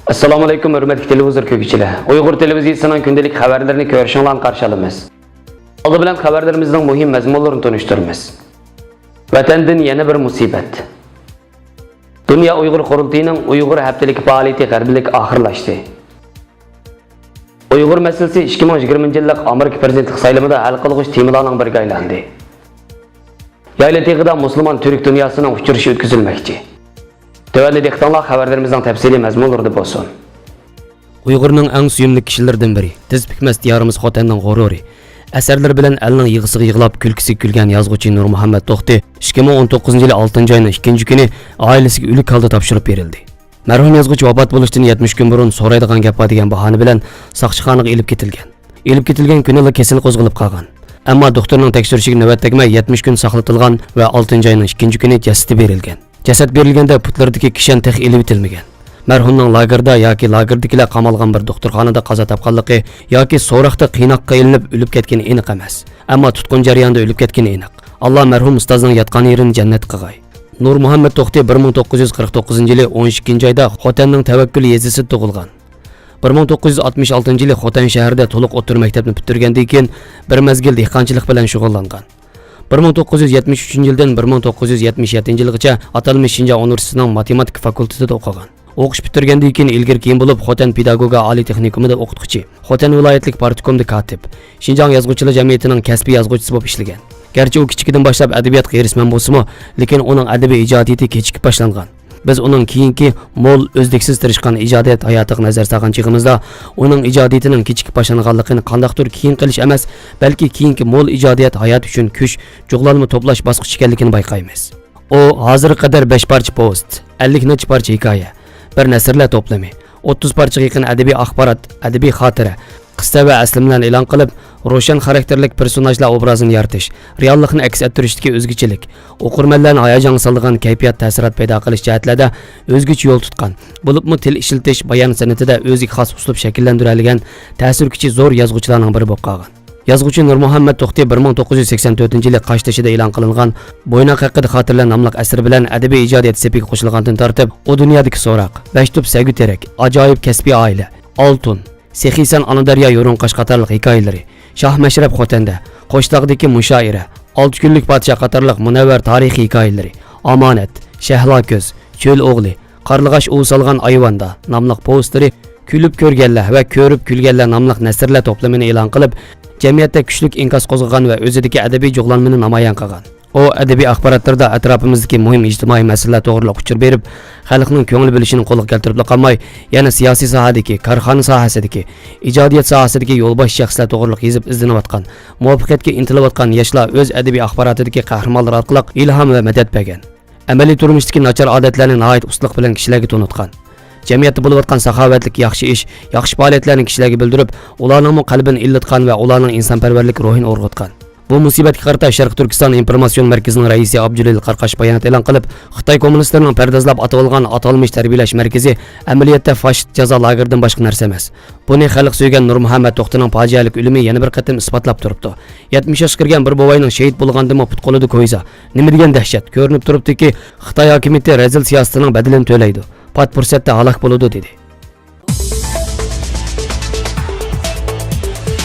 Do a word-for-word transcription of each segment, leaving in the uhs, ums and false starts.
ئەسسالامۇئەلەيكۇم، ھۆرمەتلىك تېلېۋىزور كۆرگۈچىلەر. ئۇيغۇر تېلېۋىزىيىسىنىڭ كۈندىلىك خەۋەرلىرىنى كۆرۈشۈڭلارنى قارشى ئالىمىز. ئالدى بىلەن خەۋەرلىرىمىزنىڭ مۇھىم مەزمۇنلىرىنى تونۇشتۇرىمىز. ۋەتەندىن يەنە بىر مۇسىبەت. دۇنيا ئۇيغۇر قۇرۇلتىيىنىڭ ئۇيغۇر ھەپتىلىكى پائالىيىتى غەلىبىلىك ئاخىرلاشتى. ئۇيغۇر مەسىلىسى ئىككى مىڭ يىگىرمىنچى يىللىق ئامېرىكا پىرېزىدېنتلىق سايلىمىدا ھەل قىلغۇچ تېمىلارنىڭ بىرىگە ئايلاندى. يايلا تېغىدا مۇسۇلمان تۈرك دۇنياسىنىڭ ئۇچرىشىشى ئۆتكۈزۈلمەكچى. تۆۋەندە دىققىتىڭلار خەۋەرلىرىمىزنىڭ تەپسىلىي مەزمۇنلىرىدا بولسۇن. ئۇيغۇرنىڭ ئەڭ سۆيۈملۈك كىشىلىرىدىن بىرى، تىز پۈكمەس دىيارىمىز خوتەننىڭ غۇرۇرى، ئەسەرلىرى بىلەن ئەلنىڭ يىغىسىغا يىغلاپ، كۈلكىسىگە كۈلگەن يازغۇچى نۇرمۇھەممەت توختى ئىككى مىڭ ئون توققۇزىنچى يىلى ئالتىنچى ئاينىڭ ئىككىنچى كۈنى ئائىلىسىگە ئۆلۈك ھالدا تاپشۇرۇپ بېرىلدى. مەرھۇم يازغۇچى ۋاپات بولۇشتىن يەتمىش كۈن بۇرۇن سورايدىغان گەپ بار دېگەن باھانە بىلەن ساقچىخانىغا ئېلىپ كېتىلگەن. ئېلىپ كېتىلگەن كۈنىلا كېسەل قوزغىلىپ قالغان. ئەمما دوختۇرنىڭ تەكشۈرۈشىگە نۆۋەت تەگمەي، يەتمىش كۈن ساقلىتىلغان ۋە ئالتىنچى ئاينىڭ ئىككىنچى كۈنى جەسىتى بېرىلگەن. جەسەت بېرىلگەندە پۇتلىرىدىكى كىشەن تېخى ئېلىۋېتىلمىگەن. مەرھۇمنىڭ لاگېردا ياكى لاگېردىكىلەر قامالغان بىر دوختۇرخانىدا قازا تاپقانلىقى ياكى سوراقتا قىيناققا ئېلىنىپ ئۆلۈپ كەتكىنى ئېنىق ئەمەس. ئەمما تۇتقۇن جەريانىدا ئۆلۈپ كەتكىنى ئېنىق. ئاللا مەرھۇم ئۇستازنىڭ ياتقان يېرىنى جەننەت قىلغاي. نۇرمۇھەممەت توختى بىر مىڭ توققۇز يۈز قىرىق توققۇزىنچى يىلى ئون ئىككىنچى ئايدا خوتەننىڭ تەۋەككۈل يېزىسىدا تۇغۇلغان. بىر مىڭ توققۇز يۈز ئاتمىش ئالتىنچى يىلى خوتەن شەھىرىدە تولۇق ئوتتۇرا مەكتەپنى پۈتتۈرگەندىن كېيىن، بىر مەزگىل دېھقانچىلىق بىلەن شۇغۇللانغان. بىر مىڭ توققۇز يۈز يەتمىش ئۈچىنچى يىلدىن بىر مىڭ توققۇز يۈز يەتمىش يەتتىنچى يىلغىچە ئاتالمىش شىنجاڭ ئۇنىۋېرسىتېتىنىڭ ماتېماتىكا فاكۇلتېتىدا ئوقۇغان. ئوقۇش پۈتتۈرگەندىن كېيىن، ئىلگىرى كېيىن بولۇپ خوتەن پېداگوگىكا ئالىي تېخنىكومىدا ئوقۇتقۇچى، خوتەن ۋىلايەتلىك پارتكومدا كاتىپ، شىنجاڭ يازغۇچىلار جەمئىيىتىنىڭ كەسپىي يازغۇچىسى بولۇپ ئىشلىگەن. گەرچە ئۇ كىچىكىدىن باشلاپ ئەدەبىياتقا ھېرىسمەن بولسىمۇ، لېكىن ئۇنىڭ ئەدەبىي ئىجادىيىتى كېچىكىپ باشلانغان. بىز ئۇنىڭ كېيىنكى مول، ئۈزلۈكسىز تىرىشقان ئىجادىيەت ھاياتىغا نەزەر سالغان چېغىمىزدا، ئۇنىڭ ئىجادىيىتىنىڭ كېچىكىپ باشلانغانلىقىنى قانداقتۇر كېيىن قىلىش ئەمەس، بەلكى كېيىنكى مول ئىجادىيەت ھاياتى ئۈچۈن كۈچ، جۇغلانما توپلاش باسقۇچى ئىكەنلىكىنى بايقايمىز. ئۇ ھازىرغا قەدەر بەش پارچە پوۋېست، ئەللىك نەچچە پارچە ھېكايە، بىر نەسرلەر توپلىمى، ئوتتۇز پارچىغا يېقىن ئەدەبىي ئاخبارات، ئەدەبىي خاتىرە، قىسسە ۋە ئەسلىمىلەرنى ئېلان قىلىپ، روشەن خاراكتېرلىك پېرسوناژلار ئوبرازىنى يارىتىش، رېئاللىقنى ئەكس ئەتتۈرۈشتىكى ئۆزگىچىلىك، ئوقۇرمەنلەرنى ھاياجانغا سالىدىغان كەيپىيات تەسىرات پەيدا قىلىش جەھەتلەردە ئۆزگىچە يول تۇتقان، بولۇپمۇ تىل ئىشلىتىش، بايان سەنئىتىدە ئۆزىگە خاس ئۇسلۇب شەكىللەندۈرەلىگەن تەسىر كۈچى زور يازغۇچىلارنىڭ بىرى بولۇپ قالغان. يازغۇچى نۇرمۇھەممەت توختى بىر مىڭ توققۇز يۈز سەكسەن تۆتىنچى يىلى قاشتېشىدا ئېلان قىلىنغان بويناق ھەققىدە خاتىرىلەر ناملىق ئەسىرى بىلەن ئەدەبىي ئىجادىيەت سېپىگە قوشۇلغاندىن تارتىپ، ئۇ دۇنيادىكى سوراق، بەش تۈپ سەگۈ تېرەك، ئاجايىپ كەسپىي ئائىلە، ئالتۇن، سېخىي سەن ئانادەريا يورۇن قاش قاتارلىق ھېكايىلىرى، شاھ مەشرەپ خوتەندە، قوشتاغدىكى مۇشائىرە، ئالتە كۈنلۈك پادىشاھ قاتارلىق مۇنەۋۋەر تارىخىي ھېكايىلىرى، ئامانەت، شەھلا كۆز، چۆل ئوغلى، قارلىغاچ ئۇۋا سالغان ئايۋاندا ناملىق پوۋېستلىرى، كۈلۈپ كۆرگەنلەر ۋە كۆرۈپ كۈلگەنلەر ناملىق نەسرلەر توپلىمىنى ئېلان قىلىپ، جەمئىيەتتە كۈچلۈك ئىنكاس قوزغىغان ۋە ئۆزىدىكى ئەدەبىي جۇغلانمىنى نامايان قىلغان. ئۇ ئەدەبىي ئاخباراتلىرىدا ئەتراپىمىزدىكى مۇھىم ئىجتىمائىي مەسىلىلەر توغرىلىق ئۇچۇر بېرىپ، خەلقنىڭ كۆڭۈل بۆلۈشىنى قولغا كەلتۈرۈپلا قالماي، يەنە سىياسىي ساھەدىكى، كارخانا ساھەسىدىكى، ئىجادىيەت ساھەسىدىكى يولباش شەخسلەر توغرىلىق يېزىپ ئىزدىنىۋاتقان، مۇۋەپپەقىيەتكە ئىنتىلىۋاتقان ياشلار ئۆز ئەدەبىي ئاخباراتىدىكى قەھرىمانلىرى ئارقىلىق ئىلھام ۋە مەدەت بەرگەن. ئەمەلىي تۇرمۇشتىكى ناچار ئادەتلەرنى ناھايىتى ئۇستىلىق بىلەن كىشىلەرگە تونۇتقان. جەمئىيەتتە بولۇۋاتقان ساخاۋەتلىك ياخشى ئىش، ياخشى پائالىيەتلەرنى كىشىلەرگە بىلدۈرۈپ، ئۇلارنىڭمۇ قەلبىنى ئىللىتقان ۋە ئۇلارنىڭ ئىنسانپەرۋەرلىك روھىنى ئۇرغۇتقان. بۇ مۇسىبەتكە قارىتا شەرقىي تۈركىستان ئىنفورماتسىيون مەركىزىنىڭ رەئىسى ئابدۇجېلىل قاراقاش بايانات ئېلان قىلىپ، خىتاي كوممۇنىستلىرىنىڭ پەردازلاپ ئاتىۋالغان ئاتالمىش تەربىيەلەش مەركىزى ئەمەلىيەتتە فاشىست جازا لاگېرىدىن باشقا نەرسە ئەمەس. بۇنى خەلق سۆيگەن نۇرمۇھەممەت توختىنىڭ پاجىئەلىك ئۆلۈمى يەنە بىر قېتىم ئىسپاتلاپ تۇرۇپتۇ. يەتمىش ياشقا كىرگەن بىر بوۋاينىڭ شېھىت بولغاندىمۇ پۇت-قولىدا كويزا. نېمە دېگەن دەھشەت! كۆرۈنۈپ تۇرۇپتۇكى، خىتاي ھاكىمىيىتى رەزىل سىياسىتىنىڭ بەدىلىنى تۆلەيدۇ. پات پۇرسەتتە ھالاك بولىدۇ، دېدى.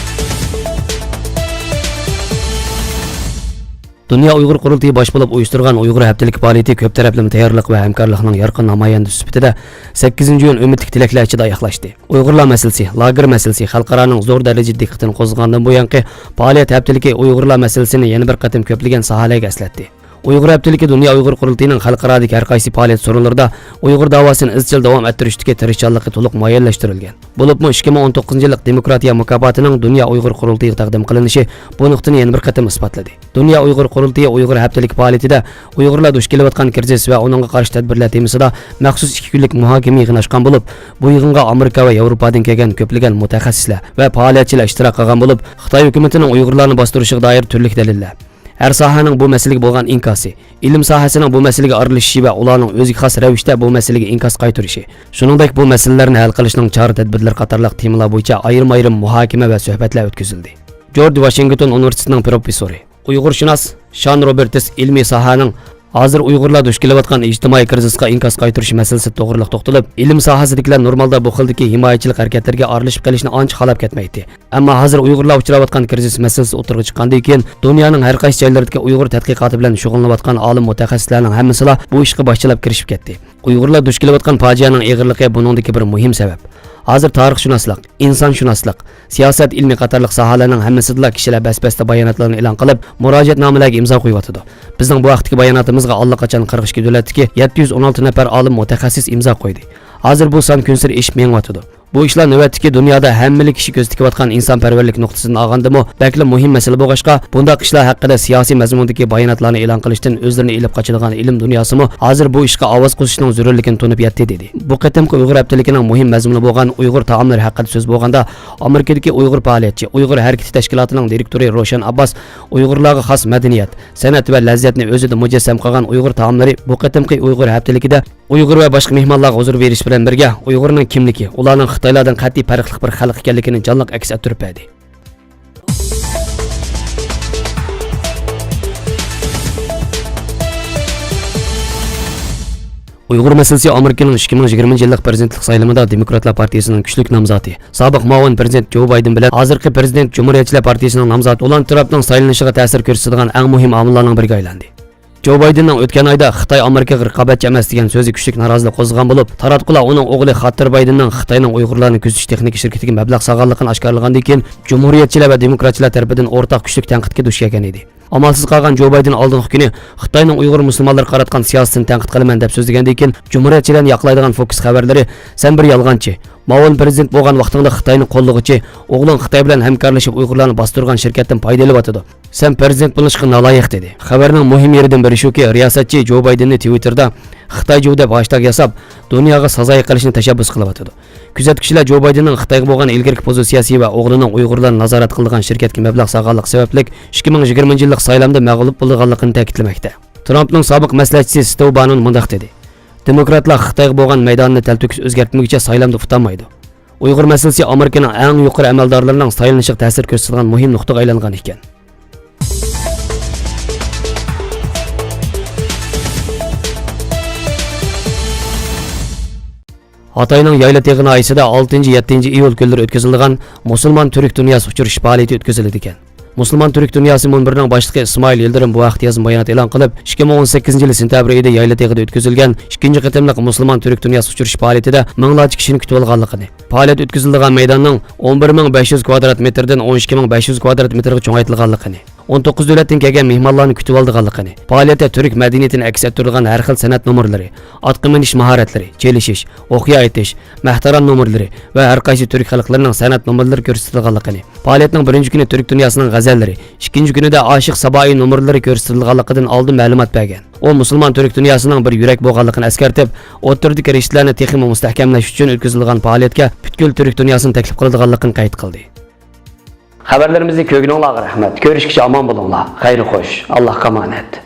دۇنيا ئۇيغۇر قۇرۇلتىيى باش بولۇپ ئۇيۇشتۇرغان ئۇيغۇر ھەپتىلىكى پائالىيىتى كۆپ تەرەپلىمە تەييارلىق ۋە ھەمكارلىقنىڭ يارقىن نامايەندىسى سۈپىتىدە سەككىزىنچى ئىيۇن ئۈمىدلىك تىلەكلەر ئىچىدە ئاياغلاشتى. ئۇيغۇرلار مەسىلىسى، لاگېر مەسىلىسى خەلقئارانىڭ زور دەرىجىدە دىققىتىنى قوزغىغاندىن بۇيانقى پائالىيەت ھەپتىلىكى ئۇيغۇرلار مەسىلىسىنى يەنە بىر قېتىم كۆپلىگەن ساھەلەرگە ئەسلەتتى. ئۇيغۇر ھەپتىلىكى دۇنيا ئۇيغۇر قۇرۇلتىيىنىڭ خەلقئارادىكى ھەر قايسى پائالىيەت سورۇنلىرىدا ئۇيغۇر داۋاسىنى ئىزچىل داۋام ئەتتۈرۈشتىكى تىرىشچانلىقى تولۇق مۇئەييەنلەشتۈرۈلگەن. بولۇپمۇ ئىككى مىڭ ئون توققۇزىنچى يىللىق دېموكراتىيە مۇكاپاتىنىڭ دۇنيا ئۇيغۇر قۇرۇلتىيىغا تەقدىم قىلىنىشى بۇ نۇقتىنى يەنە بىر قېتىم ئىسپاتلىدى. دۇنيا ئۇيغۇر قۇرۇلتىيى ئۇيغۇر ھەپتىلىكى پائالىيىتىدە ئۇيغۇرلار دۇچ كېلىۋاتقان كىرىزىس ۋە ئۇنىڭغا قارشى تەدبىرلەر تېمىسىدا مەخسۇس ئىككى كۈنلۈك مۇھاكىمە يىغىنى ئاچقان بولۇپ، بۇ يىغىنغا ئامېرىكا ۋە ياۋروپادىن كەلگەن كۆپلىگەن مۇتەخەسسىسلەر ۋە پائالىيەتچىلەر ئىشتىراك قىلغان بولۇپ، خىتاي ھۆكۈمىتىنىڭ ئۇيغۇرلارنى باستۇرۇشىغا دائىر تۈرلۈك دەلىللەر، ھەر ساھەنىڭ بۇ مەسىلىگە بولغان ئىنكاسى، ئىلىم ساھەسىنىڭ بۇ مەسىلىگە ئارىلىشىشى ۋە ئۇلارنىڭ ئۆزىگە خاس رەۋىشتە بۇ مەسىلىگە ئىنكاس قايتۇرۇشى، شۇنىڭدەك بۇ مەسىلىلەرنى ھەل قىلىشنىڭ چارە-تەدبىرلىرى قاتارلىق تېمىلار بويىچە ئايرىم-ئايرىم مۇھاكىمە ۋە سۆھبەتلەر ئۆتكۈزۈلدى. جورج ۋاشىنگتون ئۇنىۋېرسىتېتىنىڭ پروفېسسورى، ئۇيغۇرشۇناس شان روبېرتس ئىلمىي ساھەنىڭ ھازىر ئۇيغۇرلار دۇچ كېلىۋاتقان ئىجتىمائىي كىرىزىسقا ئىنكاس قايتۇرۇش مەسىلىسى توغرىلىق توختىلىپ، ئىلىم ساھەسىدىكىلەر نورمالدا بۇ خىلدىكى ھىمايىچىلىك ھەرىكەتلىرىگە ئارىلىشىپ قېلىشنى ئانچە خالاپ كەتمەيتتى. ئەمما ھازىر ئۇيغۇرلار ئۇچراۋاتقان كىرىزىس مەسىلىسى ئوتتۇرىغا چىققاندىن كېيىن، دۇنيانىڭ ھەر قايسى جايلىرىدىكى ئۇيغۇر تەتقىقاتى بىلەن شۇغۇللىنىۋاتقان ئالىم مۇتەخەسسىسلەرنىڭ ھەممىسىلا بۇ ئىشقا باشچىلاپ كىرىشىپ كەتتى. ئۇيغۇرلار دۇچ كېلىۋاتقان پاجىئەنىڭ ئېغىرلىقى بۇنىڭدىكى بىر مۇھىم سەۋەب. ھازىر تارىخشۇناسلىق، ئىنسانشۇناسلىق، سىياسەت ئىلمى قاتارلىق ساھەلەرنىڭ ھەممىسىدىلا كىشىلەر بەس-بەستە باياناتلارنى ئېلان قىلىپ، مۇراجىئەتنامىلەرگە ئىمزا قويۇۋاتىدۇ. بىزنىڭ بۇ ھەقتىكى باياناتىمىزغا ئاللىقاچان قىرىق ئىككى دۆلەتتىكى يەتتە يۈز ئون ئالتە نەپەر ئالىم مۇتەخەسسىس ئىمزا قويدى. ھازىر بۇ سان كۈنسېرى ئېشىپ مېڭىۋاتىدۇ. بۇ ئىشلار نۆۋەتتىكى دۇنيادا ھەممىلا كىشى كۆزىتىۋاتقان ئىنسانپەرۋەرلىك نۇقتىسىدىن ئالغاندىمۇ بەكلا مۇھىم مەسىلە بولغاچقا، بۇنداق ئىشلار ھەققىدە سىياسىي مەزمۇندىكى باياناتلارنى ئېلان قىلىشتىن ئۆزلىرىنى ئېلىپ قاچىدىغان ئىلىم دۇنياسىمۇ ھازىر بۇ ئىشقا ئاۋاز قوشۇشنىڭ زۆرۈرلۈكىنى تونۇپ يەتتى، دېدى. بۇ قېتىمقى ئۇيغۇر ھەپتىلىكىنىڭ مۇھىم مەزمۇنى بولغان ئۇيغۇر تائاملىرى ھەققىدە سۆز بولغاندا، ئامېرىكىدىكى ئۇيغۇر پائالىيەتچى، ئۇيغۇر ھەرىكىتى تەشكىلاتىنىڭ دىرېكتورى روشەن ئابباس ئۇيغۇرلارغا خاس مەدەنىيەت، سەنئەت ۋە لەززەتنى ئۆزىدە مۇجەسسەم قىلغان ئۇيغۇر تائاملىرى بۇ قېتىمقى ئۇيغۇر ھەپتىلىكىدە ئۇيغۇر ۋە باشقا مېھمانلارغا ھۇزۇر بېرىش بىلەن بىرگە، ئۇيغۇرنىڭ كىملىكى، ئۇلارنىڭ خىتايلاردىن قەتئىي پەرقلىق بىر خەلق ئىكەنلىكىنى جانلىق ئەكس ئەتتۈرۈپ بەردى. ئۇيغۇر مەسىلىسى ئامېرىكىنىڭ ئىككى مىڭ يىگىرمىنچى يىللىق پىرېزىدېنتلىق سايلىمىدا دېموكراتلار پارتىيىسىنىڭ كۈچلۈك نامزاتى، سابىق مۇئاۋىن پىرېزىدېنت جو بايدېن بىلەن ھازىرقى پىرېزىدېنت جۇمھۇرىيەتچىلەر پارتىيىسىنىڭ نامزاتى دونالد ترامپنىڭ سايلىنىشىغا تەسىر كۆرسىتىدىغان ئەڭ مۇھىم ئامىللارنىڭ بىرىگە ئايلاندى. جو بايدېننىڭ ئۆتكەن ئايدا خىتاي ئامېرىكىغا رىقابەتچى ئەمەس دېگەن سۆزى كۈچلۈك نارازىلىق قوزغىغان بولۇپ، تاراتقۇلار ئۇنىڭ ئوغلى خاتتېر بايدېننىڭ خىتاينىڭ ئۇيغۇرلارنى كۆزىتىش تېخنىكا شىركىتىگە مەبلەغ سالغانلىقىنى ئاشكارىلىغاندىن كېيىن، جۇمھۇرىيەتچىلەر ۋە دېموكراتچىلار تەرىپىدىن ئورتاق كۈچلۈك تەنقىدكە دۇچ كەلگەن ئىدى. ئامالسىز قالغان جو بايدېن ئالدىنقى كۈنى خىتاينىڭ ئۇيغۇر مۇسۇلمانلىرىغا قاراتقان سىياسىتىنى تەنقىد قىلىمەن دەپ سۆزلىگەندىن كېيىن، جۇمھۇرىيەتچىلەرنى ياقلايدىغان فوكۇس خەۋەرلىرى، سەن بىر يالغانچى، ماۋۇن پىرېزىدېنت بولغان ۋاقتىڭدا خىتاينى قوللىغۇچى، ئوغلۇڭ خىتاي بىلەن ھەمكارلىشىپ ئۇيغۇرلارنى باستۇرغان شىركەتتىن پايدا ئېلىۋاتىدۇ. سەن پىرېزىدېنت بولۇشقا نالايىق، دېدى. خەۋەرنىڭ مۇھىم يېرىدىن بىرى شۇكى، رىياسەتچى جو بايدېننى تىۋىتتېردا خىتاي جو دەپ ھاشتاگ ياساپ، دۇنياغا سازايى قىلىشنى تەشەببۇس قىلىۋاتىدۇ. كۆزەتكۈچىلەر جو بايدېننىڭ خىتايغا بولغان ئىلگىرىكى پوزىتسىيەسى ۋە ئوغلىنىڭ ئۇيغۇرلارنى نازارەت قىلىدىغان شىركەتكە مەبلەغ سالغانلىقى سەۋەبلىك ئىككى مىڭ يىگىرمىنچى يىللىق سايلامدا مەغلۇپ بولىدىغانلىقىنى تەكىتلىمەكتە. ترامپنىڭ سابىق مەسلىھەتچىسى ستېۋ بانون مۇنداق دېدى: «دېموكراتلار خىتايغا بولغان مەيدانىنى تەلتۆكۈس ئۆزگەرتمىگۈچە سايلامدا ئۇتالمايدۇ. ئۇيغۇر مەسىلىسى ئامېرىكىنىڭ ئەڭ يۇقىرى ئەمەلدارلىرىنىڭ سايلىنىشىغا تەسىر كۆرسىتىدىغان مۇھىم نۇقتىغا ئايلانغان ئىكەن.» خىتاينىڭ يايلاتېغى ناھىيەسىدە ئالتىنچى، يەتتىنچى ئىيۇل كۈنلىرى ئۆتكۈزۈلىدىغان مۇسۇلمان تۈرك دۇنياسى ئۇچرىشىش پائالىيىتى ئۆتكۈزۈلىدىكەن. مۇسۇلمان تۈرك دۇنياسى مۇنبىرىنىڭ باشلىقى ئىسمائىل يىلدىرىم بۇ ھەقتە يازما بايانات ئېلان قىلىپ، ئىككى مىڭ ئون سەككىزىنچى يىلى سېنتەبىر ئېيىدا يايلاتېغىدا ئۆتكۈزۈلگەن ئىككىنچى قېتىملىق مۇسۇلمان تۈرك دۇنياسى ئۇچرىشىش پائالىيىتىدە مىڭلارچە كىشىنى كۈتۈۋالغانلىقىنى، پائالىيەت ئۆتكۈزۈلىدىغان مەيداننىڭ ئون بىر مىڭ بەش يۈز كۋادرات مېتىردىن ئون ئىككى مىڭ بەش يۈز كۋادرات مېتىرغا چوڭايتىلغانلىقىنى، ئون توققۇز دۆلەتتىن كەلگەن مېھمانلارنى كۈتۈۋالىدىغانلىقىنى، پائالىيەتتە تۈرك مەدەنىيىتىنى ئەكس ئەتتۈرىدىغان ھەر خىل سەنئەت نومۇرلىرى، ئاتقا مىنىش ماھارەتلىرى، چېلىشىش، ئوقيا ئېتىش، مەھتەران نومۇرلىرى ۋە ھەر قايسى تۈرك خەلقلىرىنىڭ سەنئەت نومۇرلىرى كۆرسىتىدىغانلىقىنى، پائالىيەتنىڭ بىرىنچى كۈنى تۈرك دۇنياسىنىڭ غەزەللىرى، ئىككىنچى كۈنىدە ئاشىق سابائى نومۇرلىرى كۆرسىتىلىدىغانلىقىدىن ئالدىن مەلۇمات بەرگەن. ئۇ مۇسۇلمان تۈرك دۇنياسىنىڭ بىر يۈرەك بولغانلىقىنى ئەسكەرتىپ، ئوتتۇرىدىكى رىشتىلەرنى تېخىمۇ مۇستەھكەملەش ئۈچۈن ئۆتكۈزۈلىدىغان پائالىيەتكە پۈتكۈل تۈرك دۇنياسىنى تەكلىپ قىلىدىغانلىقىنى قەيت قىلدى. خەۋەرلىرىمىزنى كۆرگىنىڭلارغا رەھمەت. كۆرۈشكىچە ئامان بولۇڭلار. خەير خوش. ئاللاھقا ئامانەت.